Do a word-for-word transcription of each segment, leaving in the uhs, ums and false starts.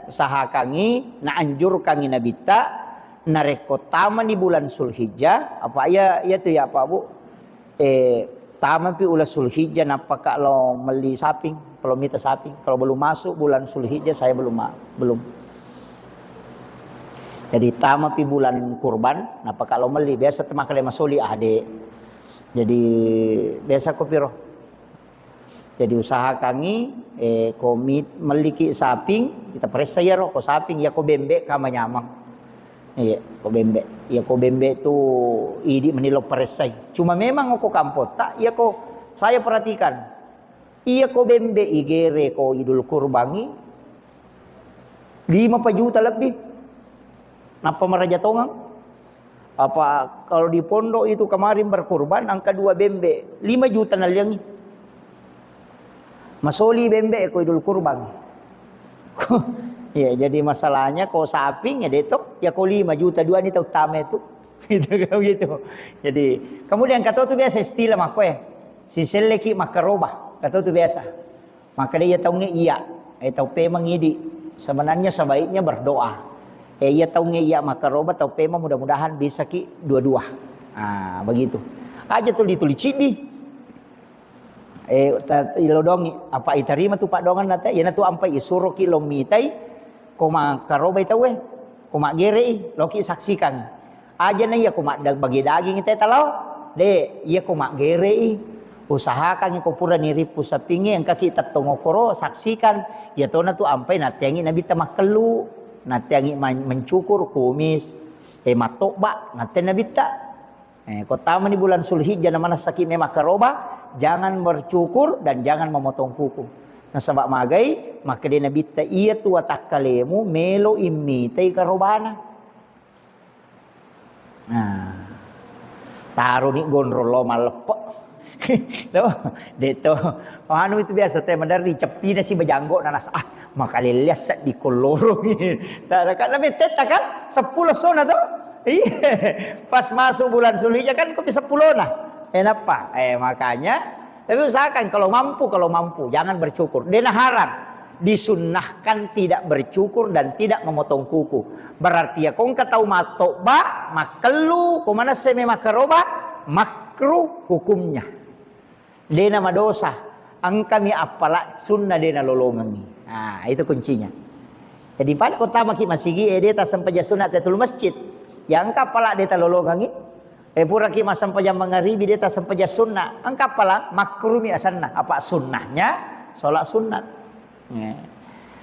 Usahakangngi, naanjurkangngi Nabitta, narekko tamani bulan Zulhijjah, apa iya, iya tu ya, Pak Bu, eh, tamapi uleng Zulhijjah, nappaka lo melli saping, kalau mita saping. Kalau belum masuk bulan Zulhijjah, saya belum ma-, belum. Jadi, tamapi bulan kurban, nappaka lo melli. Biasa temaka le masoli ade. Jadi, biasa ko piro. Jadi, usahakangngi, eh, ko mi-, melliki saping, kita peressa iyaro, ko saping, iya ko bembe ka manyameng. Iya, ko bembe. Iya ko bembe tu idi meni lo peressai. Cuma memang ko kampotta, iya ko saya perhatikan, iya ko bembe igere ko Idul Kurbangngi, lima pa juta lebih. Nappa maraja tongeng. Apa kalau di pondok itu kemarin berkurban, angka dua bembe, lima juta naliangi. Masoli bembe ko Idul Kurban. Ya, jadi masalahnya ko saping ya deto, ya ko lima juta dua ni tau tame tu. Gitu, gitu. Jadi, kemudian kata tu biasa istilah makko, eh. Siselleki makkaroba, kata tu biasa. Maka dia taunge iya, eh, tau pemeng idi. Sebenarnya sebaiknya berdoa. Eh, iya taunge iya makkaroba, tau pemeng, mudah-mudahan bisa ki dua-dua. Ah, begitu. Aja tuli-tuli cidi. Eh, ta-, ilodongi, apa itarima tu paddoanganna te? Iyana tu ampai isuroki lo mitai, ko makkarobai tauwe, ko maggerei, loki saksikan. Aja na iya ko madda-, bagi daging te talao, de, iya ko maggerei, usahakangngi ko purani rippu sapingnge, engkaki tettong okoro, saksikan. Iya tona tu ampai natteangi Nabitta makkellu, natteangi man-, mencukur, kumis, eh, mattobba, natte Nabitta. Eh, ko tamani bulan Zulhijjah na manessaki memang karoba, jangan bercukur dan jangan memotong kuku. Nasaba magai, makkeda Nabitta, iya tu watakkalemu melo immitai karobana. Nah, taroni gondrong lo malleppe. Lo, de to. Anu itu biasa te maderri, ceppina si bajanggo na nasa, ah, makalelleang seddi kollorong. Tara kan, nabe tetta kan, seppulo sona to. Iya, pas masuk bulan Zulhijjah kan kopi sepulona. Eh, nappa? Eh, makanya, tapi usahakan kalau mampu, kalau mampu, jangan bercukur. Dena haram. Disunnahkan tidak bercukur dan tidak memotong kuku. Berarti ya, ko engka tau mattobba, makkellu, ko manesse memang karoba, makruh hukumnya. Dena madosa, engkami appala sunna dena lolongengi. Nah, itu kuncinya. Jadi, pada ko tamaki masigi, eh, deta sempajang sunna tahiyatul masjid. Ya, engka appala deta lolongengi. Eh, puraki massempajang mangaribi, deta sempajang sunna. Engka appala makruhmi asanna. Apa sunnahnya? Sholat sunat. Ya.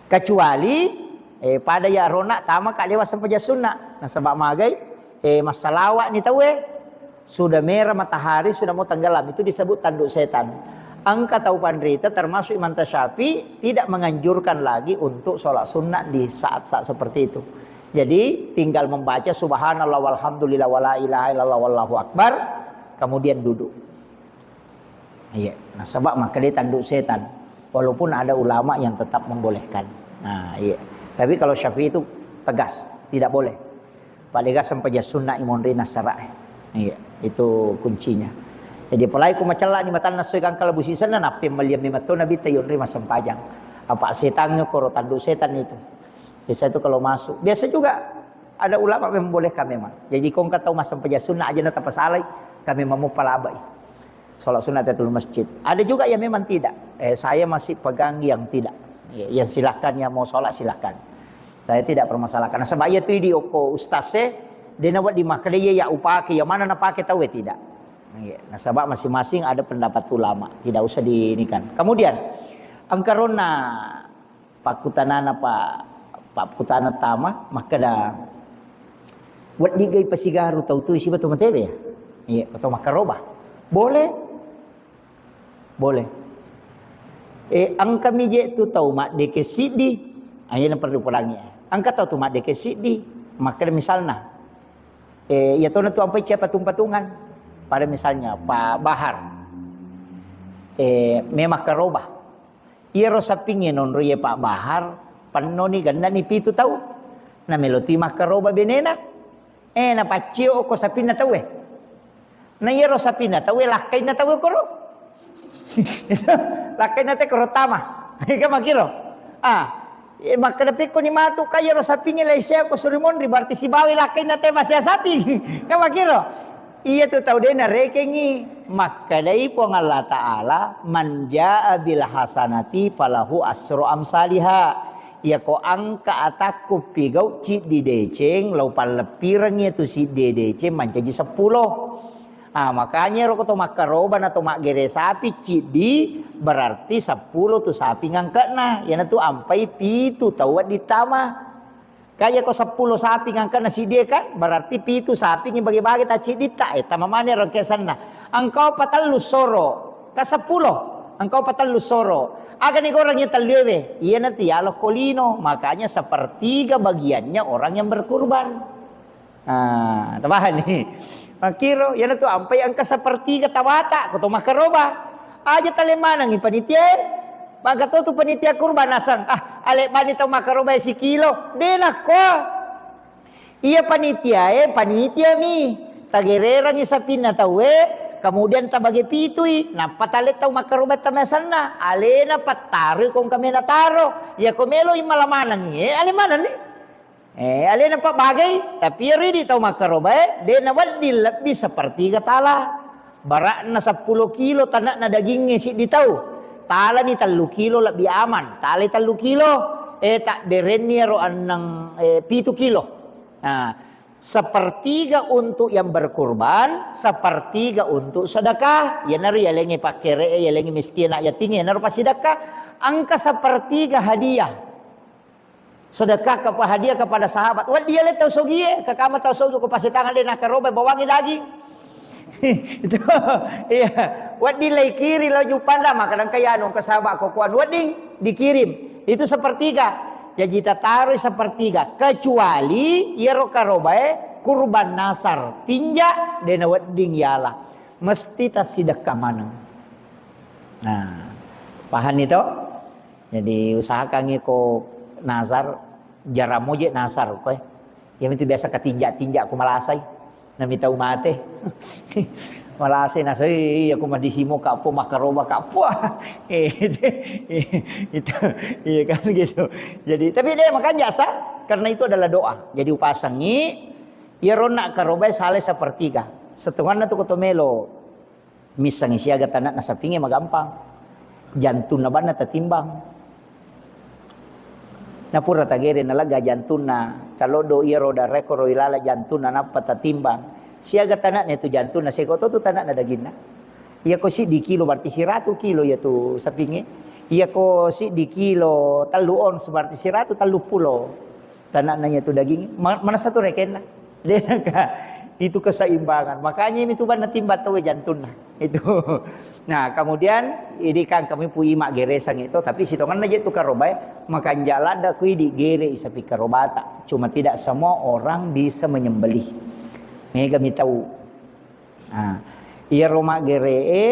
Kecuali, eh, pada ya rona tama ka dewa sempajang sunna. Nasaba magai, eh, massalawat ni tauwe. Sudah merah matahari, sudah mau tenggelam, itu disebut tanduk setan. Engka tau panrita termasuk Imam Syafi'i tidak menganjurkan lagi untuk sholat sunat di saat-saat seperti itu. Jadi tinggal membaca subhanallah walhamdulillah wala ilaha illallah wallahu akbar, kemudian duduk. Iya, nasaba makkeda tanduk setan. Walaupun ada ulama yang tetap membolehkan. Nah, iya. Tapi kalau Syafi'i itu tegas, tidak boleh. Padega sempajang sunna imonri nasara. Iya, itu kuncinya. Jadi apalagi ku macella ni matanna soi gangka labusi senna, nappe maliang memang to Nabitta yonri massempajang. Apa setan koro tanduk setan itu. Biasa itu kalau masuk. Biasa juga ada ulama membolehkan memang. Jadi ko engka tau massempajang sunna aja na tapasalai, kami mau palabai. Sholat sunat tahiyatul masjid. Ada juga yang memang tidak. Eh, saya masih pegang yang tidak. Ya, yang silahkan, yang mau sholat silahkan. Saya tidak permasalahkan. Nasaba iya tu idi okko ustaz e, dena wedding makkeda iya ya upake, yang mana napake tauwe tidak. Ya, nasaba masing-masing ada pendapat ulama, tidak usah diinikan. Kemudian, engkaronna pakkutanana pa, pakkutana tama, makkeda, "Weddigga ipasigaru tau tu siba tu matewe ya?" Iya, ko tau makkaroba. Boleh. Boleh. Eh, engkami je tu tau maddeke siddi. Ah, iyana perlu podangi. Engka tau tu maddeke siddi. Makkeda misalna, eh, iya tona tu ampai cia patung-patungan. Pada misalnya Pak Bahar. Eh, memang karoba. Iyaro sapingnge nonro iye Pak Bahar, pennoni gennani pitu tau. Namelo tui makkaroba benena. Eh, napaccio ko sapinna tauwe. Na iyaro sapinna tauwe lakkainna tauwe koro. Lakkainna te koro tama. Ika makiro. Ah, Eh, makkeda pekkoni matu, ka iyaro sapingnge laisea ko suri monri, berarti sibawa lakkainna teba sea sapi. Kan makkiro. Iya tu tau de narekengngi. Makkedai Puang Allah Ta'ala, "Man jaa bil hasanati falahu asru amsaliha." Iyako engka atakku pigau ciddi deceng, lau palleppirengngi iyatu siddi deceng mancaji seppulo. Ah, makanya ero ko to makkaroba na to maggere sapi ciddi, berarti seppulo tu sapi ngangkekna. Iyanatu ampai pitu tau wedding tama. Kaya ko seppulo sapi ngangkekna siddi kan, berarti pitu sapi ni bage-bage ta cidditta, eh, tama mani ero kesanna. Engkau patellu soro, ka seppulo. Engkau patellu soro. Aga ni goreng ya tellu ewe? Iyanatu yalo ko lino, makanya sepertiga bagiannya orang yang berkurban. Ah, tapahani? Makkiro, iyanatu ampai engka sepertiga tawata, ko to makkaroba. Aja tale manengngi panitia e. Maka to tu panitia kurban nasang, ah, ale bani tau makkaroba e sikilo. De nakko. Iya panitia e, panitia mi. Tagererangngi sapinna tau e, kemudian tabage pitui. Nappa tale tau makkaroba tamasenna. Alena pattarui ko engka mena taro. Iya ko melo i mala manengngi, eh, ale manenni. Eh, alena pabbagai, tapi iyaro idi tau makkarobae, de nawedding lebbi sepertiga tala. Barakna seppulo kilo tanakna dagingnge siddi tau. Talani tellu kilo lebbi aman, talai tellu kilo, eh, tabberenni iyaro enneng, eh, pitu kilo. Nah, sepertiga untuk yang berkurban, sepertiga untuk sedekah. Iyanaro yalengnge pakkere'e, yalengnge miskin, anak yatim, iyanaro passidekka. Engka sepertiga hadiah. Sedekah kepa-, hadiah kepada sahabat. Wedding ale tau sogie, kakama tau sogi ko pasetangan de nakarobai bawangi daging. Itu, iya. Wedding lai kiri lo jupanda, maka dengka yanu ke sahabat ko kuan wedding dikirim. Itu sepertiga. Jaji tataroi sepertiga. Kecuali iyaro karobae kurban nasar, tinja, de na wedding yala. Mesti tassidekka maneng. Nah, pahani to? Jadi usahakangngi ko nasar, jarang moje nasar ko e. Iya mitu biasa katinja-tinja ko malasai. Nami tau mate. Malasai nasar, iya ko madisimo ka po, makaroba ka po. Eh, itu, iya kan gitu. Jadi, tapi de makanja sa, karena itu adalah doa. Jadi upasangngi, iya ronna karobai salai sepertiga. Setonganna tu ko to melo. Missengngi siaga tanakna sapingnge magampang. Jantunna banna tatimbang. Napura tagere nalegga jantunna, caloddo iyaro darekko ro ilala jantunna nappa tatimbang. Siaga tanakna tu jantunna, seko to tu tanakna daginna. Iyako siddi kilo berarti siratu kilo iyatu sapingnge. Iyako siddi kilo tellu ons berarti siratu tellu pulo. Tanakna iyatu daging, ma-, manessa tu rekenna. De naka, itu keseimbangan. Makanya ini tu banna timbang tau jantunna. Itu. Nah, kemudian ini kan kami pui maggeresang itu, tapi sitonganna je tu karobae, makanja ladda kui digere isapi karobata. Cuma tidak semua orang bisa menyembelih. Mega mi tau. Nah, iyaro maggere'e,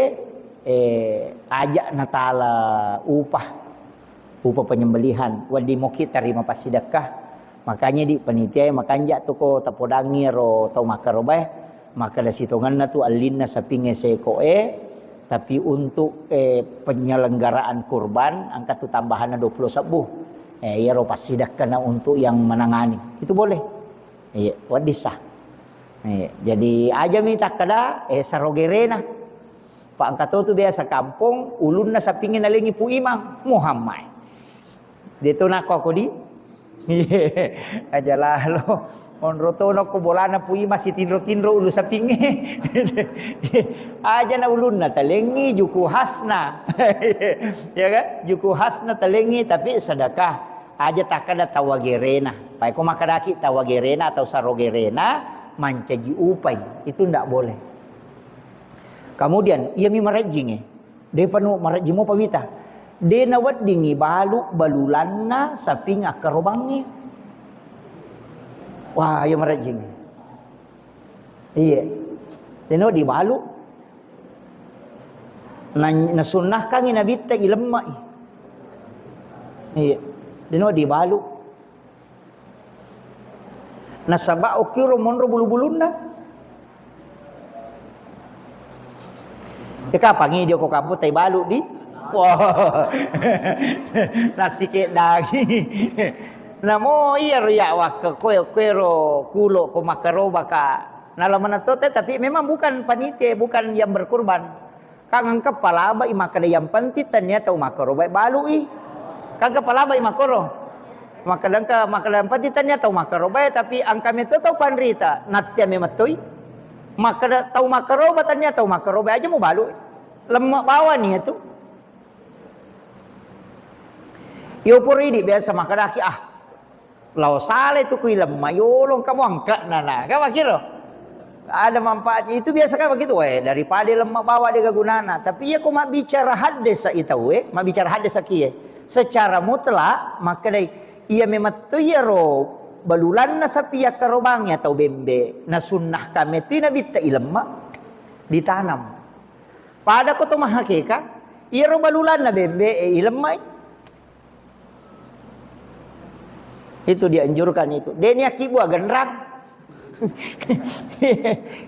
eh, aja natala upah, upah penyembelihan, wedding moki tarima passidekka. Makanya di panitia e makanja tu ko tapodangi ro tau makkarobae, makkeda sitonganna tu allinna sapingnge seko'e, tapi untuk, eh, penyelenggaraan kurban engka tu tambahanna dua puluh sebbu. Eh, iyaro passidekkana untuk yang menangani. Itu boleh. Iya, wedding sah. Iya, jadi aja mi takkeda, eh, sarogerena. Pa engka to tu biasa kampong, ulunna sapingnge nalengi Pu Imang, Muhammad. De to nako aku di. Iya, aja lalo. Onro to nako bolana Pu Imang sitinro-tinro ulu sapingnge. Aja na ulunna talengi juku khasna. Ya kan? Juku khasna talengi tapi sedekah. Aja takkeda tawagerena. Paiko makkedaki tawagerena atau sarogerena mancaji upai. Itu ndak boleh. Kemudian, iya mi marejjingnge. De panu marejjing mopa wita. De naweddingngi balu balulanna saping akkarobangnge. Wah, iya marejjingnge. Iya. De nawedding balu. Na-, nasunnahkangngi nabitta ilemme'i. Iya. De nawedding balu. Nasaba okkiro monro bulu-bulunna. E, kapangngi dio ko kampung tai balu di? Wah, nasi keddangi. Namo iyaro ya wakke koe, koero kulo ko makkarobaka. Nala menettote, tapi memang bukan panitia, bukan yang berkurban. Kan engka palabai makkeda yang penting tania tau makkarobai balui. Kan engka palabai makkoro. Makkeda engka, makkeda yang penting tania tau makkarobai, tapi engka meto tau panrita, nattia memettoi. Makkeda tau makkaroba tania tau makkarobai aja mubalui. Lemma bawani itu. Yo pura idi biasa makkedaki, "Ah, lao sala itu kui lemma, yolo engka mo angka nana." Kan makkiro? Ada manfaatnya. Itu biasa kan begitu, "Weh, daripada lemma bawa de gunana." Tapi iya ko mabbicara haddes i tau, eh, mabbicara haddes kie. Secara mutlak makkedai, iya memang tu iyaro balulanna sapi yakkarobang ya tau bembe. Nasunnahkan metu nabitta i lemma ditanam. Pada ko to mahakeka, iyaro balulanna bembe e ilemmai. Itu dianjurkan itu. Deni akibua genrang.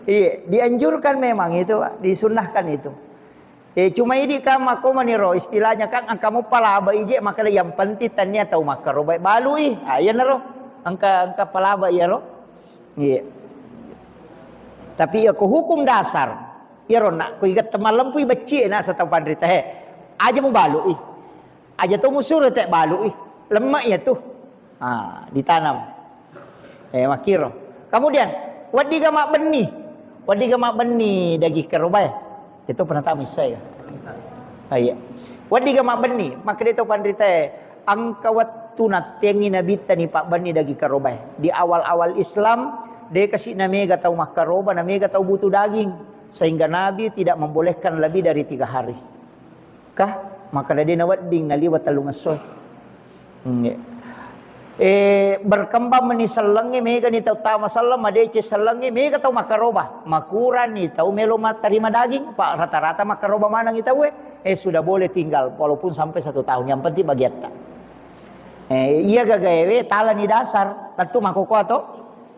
Iya, dianjurkan memang itu, Pak. Disunnahkan itu. Eh, cuma idi kan makko maniro istilahnya kan engka muppa laba ije makkeda yang penting tania tau makkarobai balui. Ah, iya naro. Engka, engka palaba iyaro. Iya. Tapi iya ko hukum dasar, iyaro nak ko iga temmalempui becci na satau panrita he. Aja mubalui. Aja to musuro te balui. Lemma iya tu. Ah, ditanam. Eh, makkiro. Kemudian, weddiga mabbenni. Weddiga mabbenni daging karobae. Itu pernah tahu saya. Ah, iya. Weddiga mabbenni, makkeda to panritae, engka wettu nattengi nabitta ni pabbenni daging karobae. Di awal-awal Islam, de kasi namega tau makkaroba, namega tau butuh daging. Sehingga Nabi tidak membolehkan lebih dari tiga hari. Kah? Makkeda de nawedding naliwa tellungesso. Hmm, iya. Eh, berkembang meni sellengnge, mega ni tau tama selleng, madeceng sellengnge, mega tau makkaroba. Makurani tau melo mattarima daging, pa rata-rata makkaroba manengi tau e. Eh, sudah boleh tinggal, walaupun sampai satu tahun. Yang penting bagiatta. Eh, iya gagaewe, talani dasar, lettu makkokkoe to.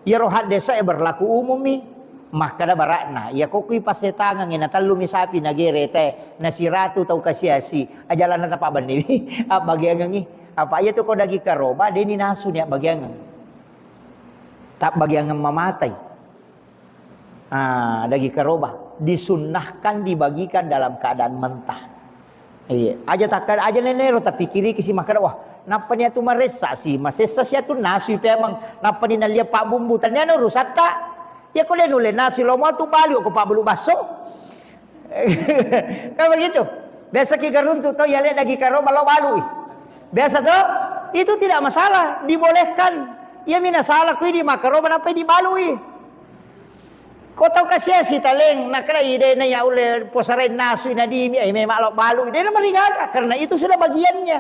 Iyaro haddesa e berlaku umum mi. Makkeda bara'na, iya ko kui pasetangengngi na tellu mi sapi nagere te, na siratu tau kasiasi, ajalanna tapabbenni abbagiangengngi. Apa iya tu ko daging karoba, deni nasu ni abbagiangeng. Tabbagiangeng mamatai. Ah, daging karoba disunnahkan dibagikan dalam keadaan mentah. Iya, aja takkada, aja nenero tapikiriki si makkeda, "Wah, nappa ni atu maressa si, masessa si atu nasui pemeng, nappa ni nallia pabbumbu." Taniana urusatta. Iya ko de nulle nasui lo mau tu balu ko pabbulu basso. Kan begitu. Biasa ki garuntu to, iya le daging karoba lo balui. Biasa to? Itu tidak masalah, dibolehkan. Iya mina salah kui di makkaroba nappa dibalui. Ko tau kasiasi taleng, nakkeda ide na ya ulle posareng nasui nadimi, eh, memang lo balui. De namarigaga, karena itu sudah bagiannya.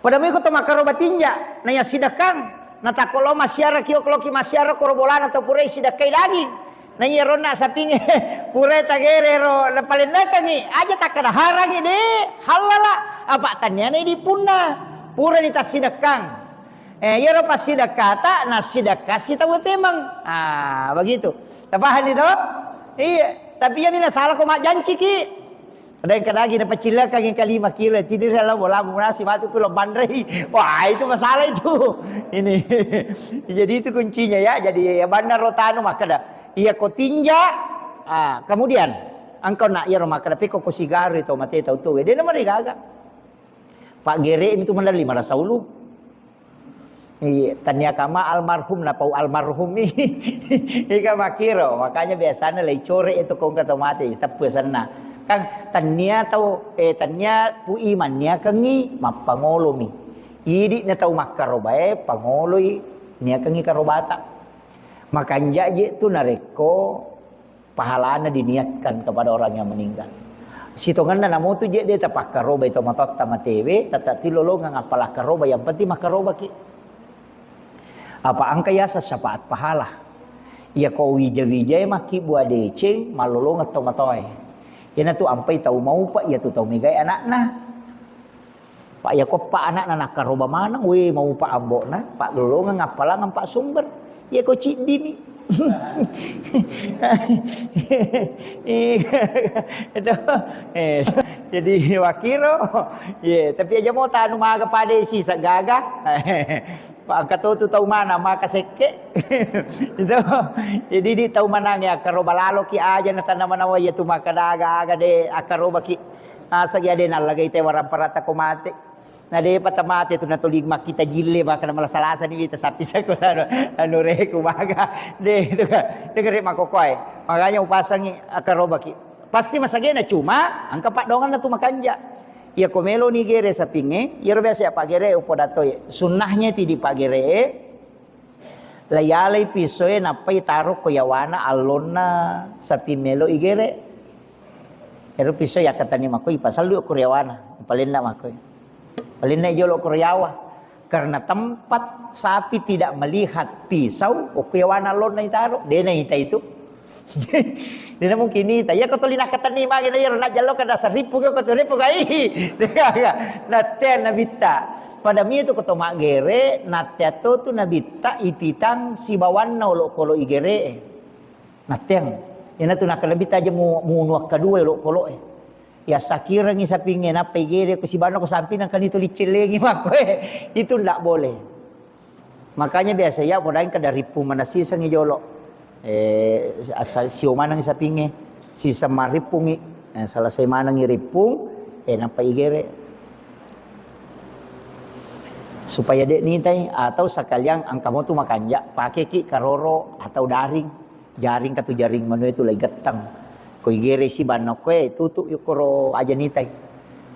Pada mui ko to makkaroba tinja, na ya sidekang, na takko lo massiara kio, ko loki massiara koro bolana to purai sidekkai daging. Na iya ronna sapinge purai tagere ro, na palennekangi, aja takkada harangi de, halala, apa taniana idi punna, purani tassidekang. Eh, iyaro passidekkata, nassidekka sitaue pemeng. Ah, begitu. Tapahani to? Iya, tapi iyami nasala ko majjanciki. Kadang-kadang napaccillakangi kalima kilo, tidiri lao bola munasi matu kulo banrei. Wah, itu masalah itu. Ini. Jadi itu kuncinya ya. Jadi ya banna rotanu makkeda. Iya ko tinja. Ah, kemudian engkau nak iyaro makkeda peko ko sigaru to mate tau tuwe. De namarigaga. Pak Gere itu mendali marasa ulu. Iya, tania kama almarhum napau almarhum mi. Ika makkiro, makanya biasanya lei core itu kong kata mate, teppu senna. Kan tania tau, eh, tania pu iman nia kengi mappangolo mi. Idi na tau makkarobae pangoloi nia kengi karobata. Makanja je tu narekko pahalana diniatkan kepada orang yang meninggal. Sitongenna namotu je de tapakkarobai to matotta matewe, tata tilolongeng appala karoba, yang penting makkarobaki. Apa engka yaseng syafaat pahala. Iya ko wija-wijae makkibua deceng, mallolongeng to matoe. Iyanatu ampai tau maupa, iyatu tau megai anakna. Pak, iya ko pa anakna nakkaroba maneng, we, maupa ambo'na, pak lolongeng appalang empat sumber. Iya ko ciddimi. Itu, eh, jadi wakiro, ye, tapi aja mau tanu maga pada si sagaga. Pak angka to tu tau mana maka sekke. Itu, jadi di tau manang ya karo balalo ki aja na tanah manawa ya tu maka daga aga de akaro baki. Asa ya de nalagai te warang parata ko mate. Na depa tamate tu natoli makkita jille, maka na malasa-lasa ni wita sapi sako sano, anu reku maga. De, itu kan. Itu kan rek makokoe. Makanya upasangi akkarobaki. Pasti masagena, cuma angka paddonganna tu makanja. Iya ko melo ni gere sapinge, iyaro biasa ya pagere upodato ye. Sunnahnya ti di pagere e, La yalai pisoe nappai taro ko yawana allonna sapi melo igere. Ero piso yakkatani makko ipasallu ko yawana, palenna makko. Palenna jolo ko yawa. Karena tempat sapi tidak melihat pisau, okko yawana allonna itaro, dena ita itu. Dena mungkin ita. Iya ko tuli nakkatenni magi na iyaro najjallo ka dasar rippu ko tu rippu kai. Nattea nabitta. Pada mie tu ko to maggere, nattea to tu nabitta ipitang sibawanna olokolo igere. Natteang. Ina tu nakka nabitta aja mu, munu akkadua olokolo e. Ya sakirangi sapinge nappa igere ko sibawanna ko sampinang kan itu licellengi makko e. Itu ndak boleh. Makanya biasa ya podaeng kada rippu manasisengi jolo. Eh, asal sio maneng sapinge, siseng marippungi. Eh, selesai manengi rippung, eh, nappa igere. Supaya de nitai atau sekalian angka mo tu makanja, pakeki karoro atau daring. Jaring katu jaring manue tu lai getteng. Ko igere sibanna koe tutu yukoro aja nitai.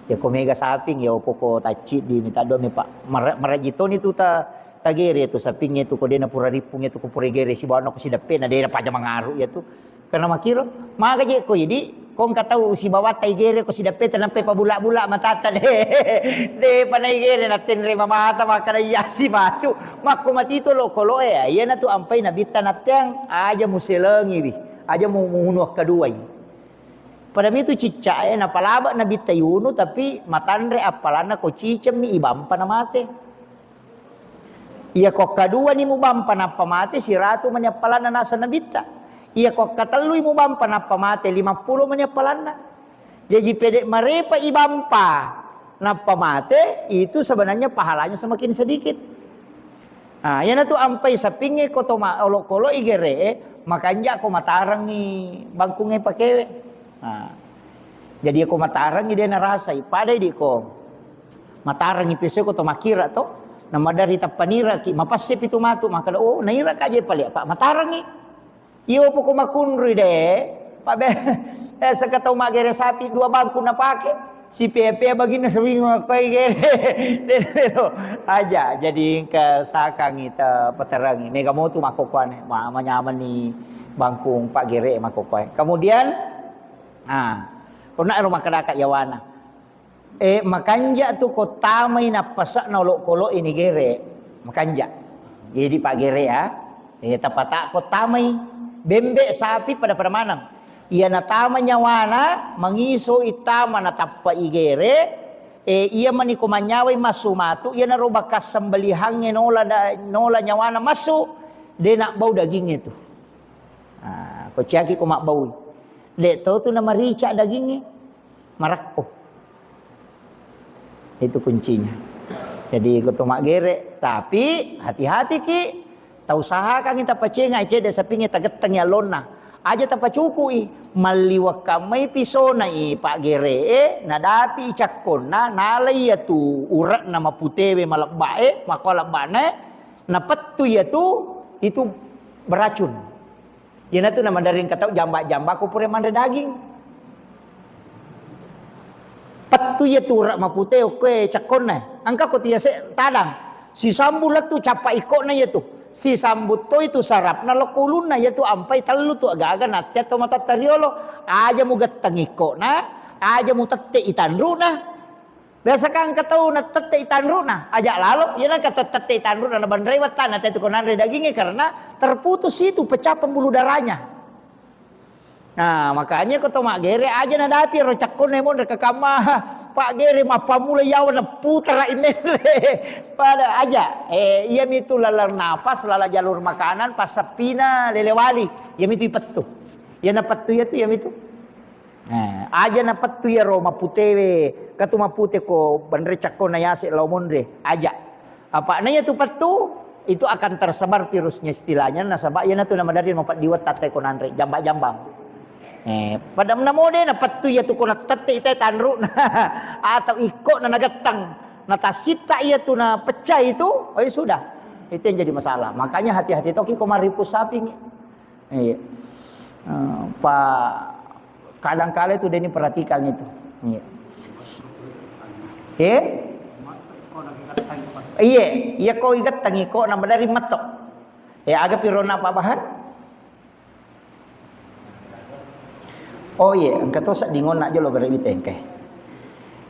Ya ko mega saping ya poko tacciddi mita do me pa. Mara-, maraji toni tu ta Tagere tu sapingnge tu ko dena pura rippung tu ko pura igere sibawanna ko sideppe na dena paja mangaru ya tu. Karena makiro, maga je ko idi, ko engka tau sibawatta igere ko sideppe ta nampe pabula-bula matata de. De pana igere na tenre mamata makkada iya si matu. Makko mati to lo kolo e, iya na tu ampai nabitta natteang aja muselengi wi. Aja mu munu akkaduai. Pada mitu cicca e napalaba nabitta yunu tapi matanre appalanna ko cicemmi ibampa na mate. Iya ko kaduani mubampa nappa mate, siratu mani appalanna naseng nabitta. Iya ko katellui mubampa nappa mate, limappulo mani appalanna. Jaji pede marepa ibampa nappa mate, itu sebenarnya pahalanya semakin sedikit. Ah, iyanatu ampai sapingnge ko to ma-, olokolo igere e, makanja ko matarengngi bangkungnge pakewe. Ah. Jadi ko matarengngi de narasai, padai di ko. Matarengngi piso ko to makkira to, na maderri tappaniraki, mapassepi tu matu, makkeda, "Oh, nairaka je pale, Pak, matarengngi." Iyo poko makunrui de, Pak be, eh, saka tau maggere sapi dua bangku napake, si pea-pea baginna sewing koi gere. De, de, do. Aja, jadi engka sakangi ta paterengngi. Mega motu makkokoane, ma-, manyamani bangkung paggere makkokoe. Kemudian, ah, pernah ero makkedaka yawana. Eh, makanja tu ko tamai nappase'na olokolo ini gere. Makanja. Jadi paggere ya. Eh, tapata ko tamai bembe sapi pada-pada maneng. Iya natama nyawana, mangiso itama natappa igere. Eh, iya mani ko manyawai massu matu, iya naro bakas sembelihangnge nola da-, nola nyawana massu, de nak bau dagingnge tu. Ah, ko ciaki ko mabbaui. De to tu namarica dagingnge. Marakko. Itu kuncinya. Jadi, ko to maggere, tapi hati-hati ki, tausahakangi tapacenga cedde sapingnge tagettengi allonna. Aja tapacukui, malliwakkammai pisona i paggere e, nadapi i cakkonna, nalai iyatu ure'na maputewe malebba e, makko lebbana e, napettu iyatu, itu beracun. Iyanatu namaderri engka tau jamba-jamba ko pura manre daging. Pettu iya tu ura mapute okkoe cakkonna. Engka ko tiase tadang. Sisambu lettu cappa ikkona iya tu. Sisambu toi tu sarapna lokko ulunna iya tu ampai tellu tu agaga nattea to matatta riolo. Aja mugetteng ikkona, aja mutette itanruna. Biasa kan engka tau natette itanruna, aja lalo, iya nengka tette itanruna nabanrei wettana tetu ko nanre dagingnge karena terputus itu pecah pembuluh darahnya. Nah, makanya ko to maggere aja nadapi ro cakkonna monre ke kamma Pak gere mappammula yawa na putara inere. Pada aja. Eh, iya mitu lalang napas, lalang jalur makanan, passappina lele wali. Iya mitu ipettu. Iya na pettu iya tu, iya mitu. Eh, aja na pettu iya ro maputewe, katu mapute ko banre cakko na yase lao monre. Aja. Apa na iya tu pettu, itu akan tersebar virusnya istilahnya, nasaba iya na tu na madari mapeddiwa tatte ko nanre, jambang-jambang. Eh, pada na mode na pettu iya tu ko na tette ita tanru atau iko na nagettang, na tasitta iya tu na pecah itu, oh ya sudah. Itu yang jadi masalah. Makanya hati-hati toki ko maripu sapi. Iya. Eh, pa kadang kala itu dia ini perhatikan itu. Iya. Eh? Iya, iya ko igettangi ko nama dari metok. Eh, aga pirona Pak Bahar? Oh iya, engka to seddingonna jolo gare witengke.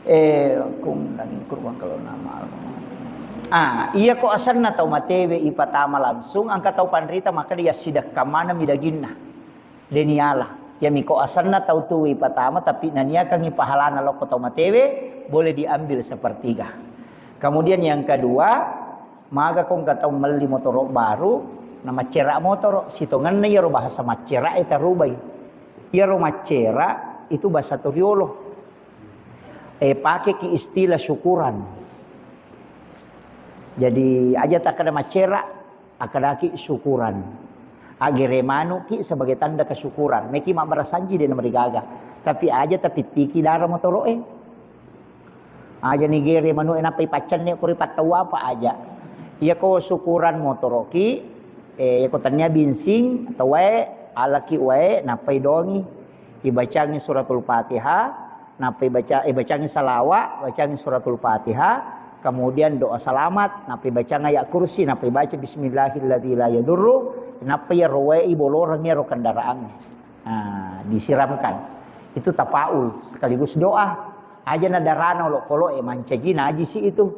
Eh, kum daging kurban kalau nama. Ah, iya ko asenna tau matewe ipatama langsung, engka tau panrita maka dia sidakka maneng mi daginna. Deniala. Iya miko asenna tau tuwe ipatama, tapi naniakangi pahalana lokko tau matewe, boleh diambil sepertiga. Kemudian yang kedua, maga ko engka tau melli motoro baru, na maccera motoro, sitongenna iyaro bahasa maccera e tarubai. Iyaro maccera itu bahasa Toriolo. Eh, pakeki istilah syukuran. Jadi aja takkeda maccera, akkadaki syukuran. Aggere manuki sebagai tanda kesyukuran. Meki mabbarasanji de namarigaga. Tapi aja tapittiki dara motoro e. Aja nigere manu e nappa ipaccenne ko ri pattau apa aja. Iya ko syukuran motoroki, eh, iya ko tania binsing atau wae, alaki wae, nappa idongi. Ibacangi suratul Fatihah, nappa ibaca, ibacangi salawa, bacangi suratul Fatihah, kemudian doa selamat, nappa ibacang ayat kursi, nappa ibaca bismillahilladzi la yadurru, nappa iya rowae iboloreng iyaro kendaraannya. Nah, disiramkan. Itu tafaul sekaligus doa. Aja na darana olokolo e mancaji najisi itu.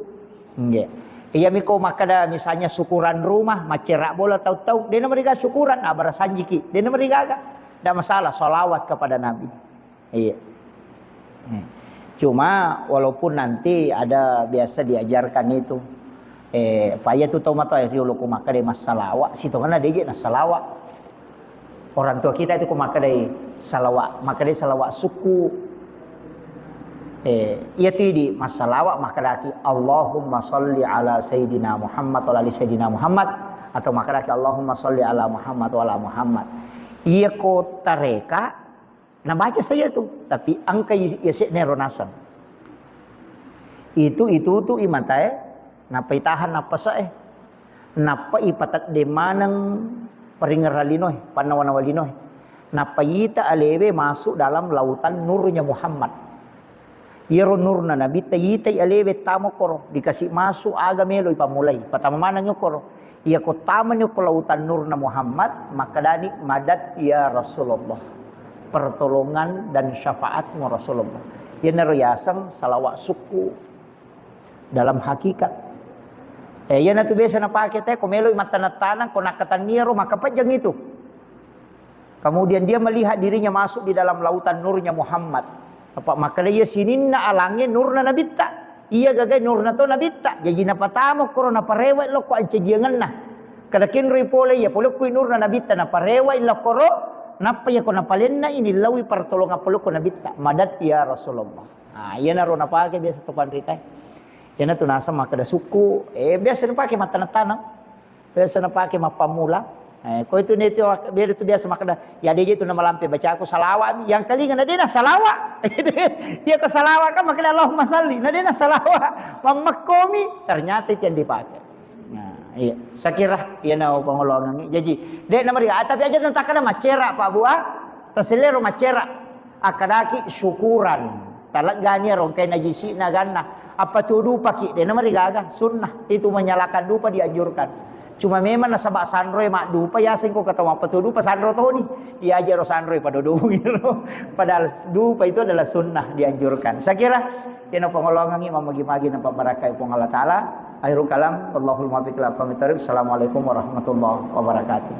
Nggih. Iya miko makkeda misalnya syukuran rumah, maccera bola tau-tau, dena meriga syukuran, nah, barasanjiki, dena merigaga. Tidak masalah, salawat kepada Nabi. Iya. Eh. Cuma walaupun nanti ada biasa diajarkan itu, eh, paya tu tau matoa riolo ko makkeda massalawa, sitongenna deje nassalawa. Orang tua kita itu ko makkeda salawa, makkeda salawa suku. Eh, iya tu idi massalawa makkedaki Allahumma salli ala sayyidina Muhammad wa ala ali sayyidina Muhammad, atau makkedaki Allahumma salli ala Muhammad wa ala Muhammad. Iya ko tareka Nabaca saya tu, tapi engka i-, yase'na ero naseng. Itu, itu tu i matae, nappa itahan nappase'e. Nappa ipatedde maneng paringerang linoe, pannawa-nawa linoe. Nappa ita alewe masuk dalam lautan nurnya Muhammad. Iyaro nurna Nabitta itai alewe tama koro, dikasih masuk aga melo ipammulai. Patama maneng koro. Iyako tamani ko lautan nurna Muhammad, makkedani, "Madad ya Rasulullah." Pertolongan dan syafaatmu Rasulullah. Iyanaro yaseng salawat sukku dalam hakikat. Eh, iyanatu biasa napake te, ko meloi mattaneng-taneng, ko nakkatanniaro, maka pejjeng itu. Kemudian dia melihat dirinya masuk di dalam lautan nurnya Muhammad. Apa makkeda iya sininna alangnge nurna nabitta. Iya gagai nurna to nabitta. Jaji napatama koro naparewa lokko ancajiangenna. Kada kenroi pole iya pole kui nurna nabitta naparewa lokkoro. Nappa iya ko napalenna ini lawi pertolongan polokko nabitta. Madat ya Rasulullah. Nah, iyanaro napake biasa to panritae. Iyanatu naseng makkeda sukku. Eh, biasa napake mattaneng-taneng. Biasa napake mappammula. Eh, ko itu ni tu beda tu biasa makkeda, ya deje tu namalampe bacaku salawat mi. Yang kalinga na dena salawat. Iya ko salawat kan makkeda Allahumma salli. Na dena salawat. Mammekkomi. Ternyata itu yang dipakai. Nah, iya. Saya kira iya na pengolongan. Jadi, dek namari, ah, tapi aja tentang kada macera Pak Buah. Taselero macera. Akkadaki syukuran. Taleggani ero engkai najisi'na ganna. Appatuo dupaki, de namarigaga, sunnah. Itu menyalakan dupa dianjurkan. Cuma memang nasaba sanroe maddupa, yaseng ko katawa appatuo dupa sanro toni. Diaje ro sanroe pada dupaki ro. Padahal dupa itu adalah sunnah dianjurkan. Saya kira, iyana pangolongangi mamagi-magi napabarakai Puang Allah Ta'ala. Akhirul kalam, wallahul muwaffiq ila aqwamit thariq. Assalamualaikum warahmatullahi wabarakatuh.